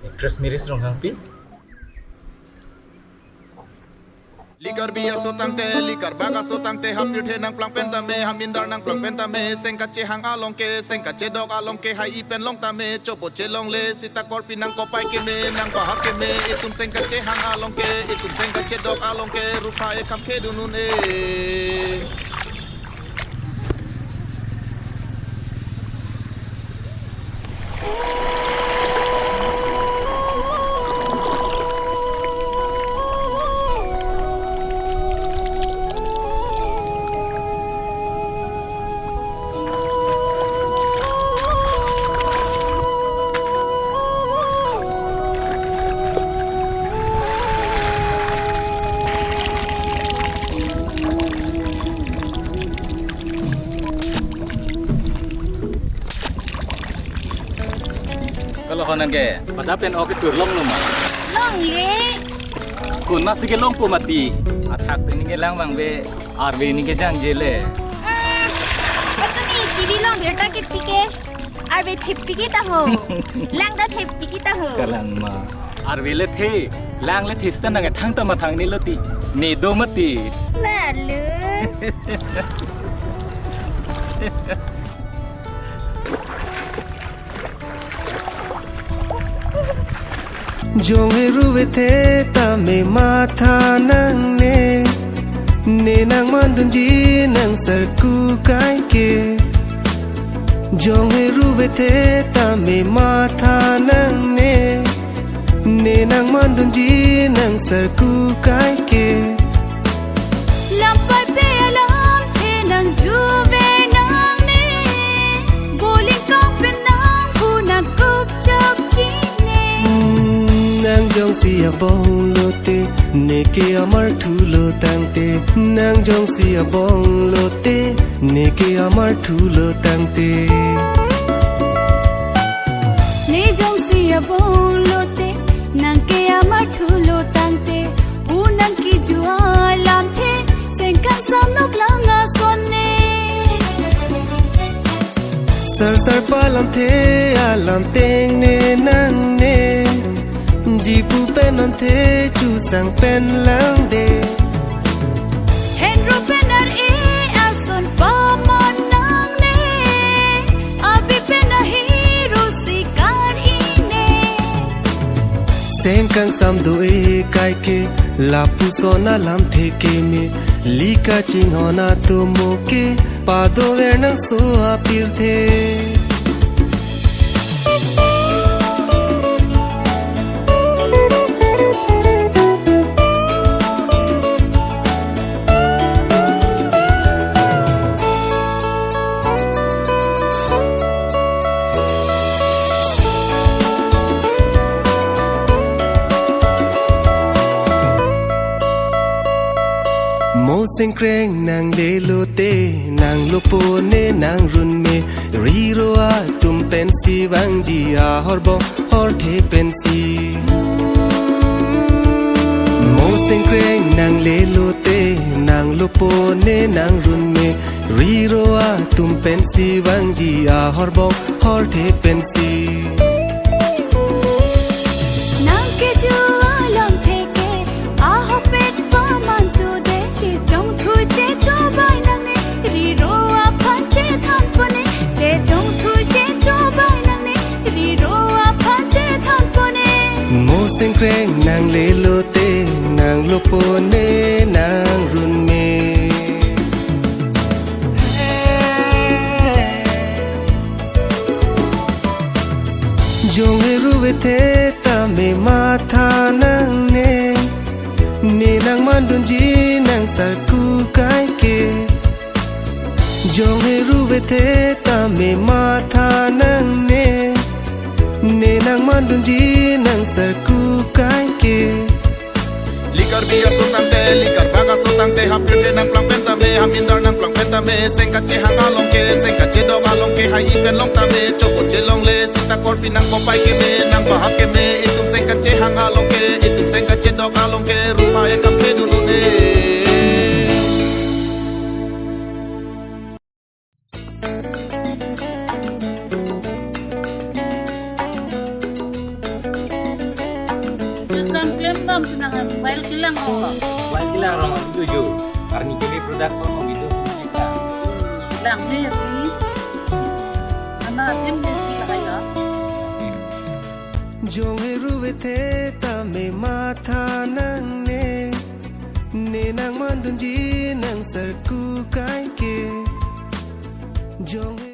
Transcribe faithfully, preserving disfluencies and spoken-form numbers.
Actress Miris Ronghangpi. Likar biya so tangte, likar baga so tangte, hapirthe nangplang pen tame, hamindar nangplang pen tame, seng kachehang along ke, seng kachedok along ke, hai-i pen long tame, chopo chelongle, sita korpi nangkopai keme, nangpahak keme, itum seng kachehang along ke, itum seng kachedok along ke, rupa e kam khedun un-e. Kalo ho nang ke, pada pen ok ketur longlo ma? Longle. Konatsi kelongpo mati. Athak te ning kelang abang ave, arve ning kejangje le. Hmm, katumi T V longbirta kepi ke, arve thepi ke ta ho. Lang ta thepi ke ta ho. Kalang ma. Arve le the, lang le the sita nang kethang ta mathang ne lo ti. Ne do mati. Lalu. Jonghe ruve the tame matha nangne, ne nangmandunji nang sarku kaike. Jonghe ruve the tame matha nangne, ne nangmandunji nang sarku kaike. Lampai pe alamthe nangjuver nangne, boling kangpen nangpu nangkup chok chine. Hmm, nang jongsi abong lote, neke amarthu lo tangte. Nang jongsi abong lote, neke amarthu lo tangte. Ne jongsi abong lote, nang ke amarthu lo tangte, pu nangkiju alamthe, seng kangsam noklang asonne. Sarsar palamthe alam tengne nangne, jipu pen lamthe chusang pen langde. Henro pen ar-e ason pamon nangne, abi pen ahiru sikar ine. Seng kangsam do-e kaike, lapuson alamthe keme, lika chinghon atomo ke, padover nangso apirthe. Mo sengkreng nangle lote, nang lopo ne nang runme, riro atum pensi vangji ahorbong horthe pensi. Mo sengkreng nangle lote, nang lopo ne nang runme, riro atum pensi vangji ahorbong horthe pensi. Nang kiju alamthe ke, ahokpet pamantude, chejongthu chechobai nangne, riro aphan chethanpone, chejongthu chechobai nangne, riro aphan chethanpone. Mo sengkreng nangle lote, nang lopo ne nang runme. Jonghe ruve the tame matha nangne, ne nangmandunji nang sarku kaike. Jonghe ruve the tame matha nangne, ne nangmandunji nang sarku kaike. Likar biya so tangte, likar baga so tangte, hapirthe nangplang pen tame, hamindar nangplang pen tame, seng kachehang along ke, seng kachedok along ke, hai-i pen long tame, chopo chelongle, sita korpi nangkopai keme, nangpahak keme, itum seng kachehang along ke, itum seng kachedok along ke, rupa e kam khedun un-e. Mobile kelang ho. Mobile kelang rong video jo. Arni K B Production ho video kita. Lang ne ya si. Ana tim ne si lagaya. Jong he ruve the tame matha nangne, ne nangmandunji nang sarku kaike. Jong he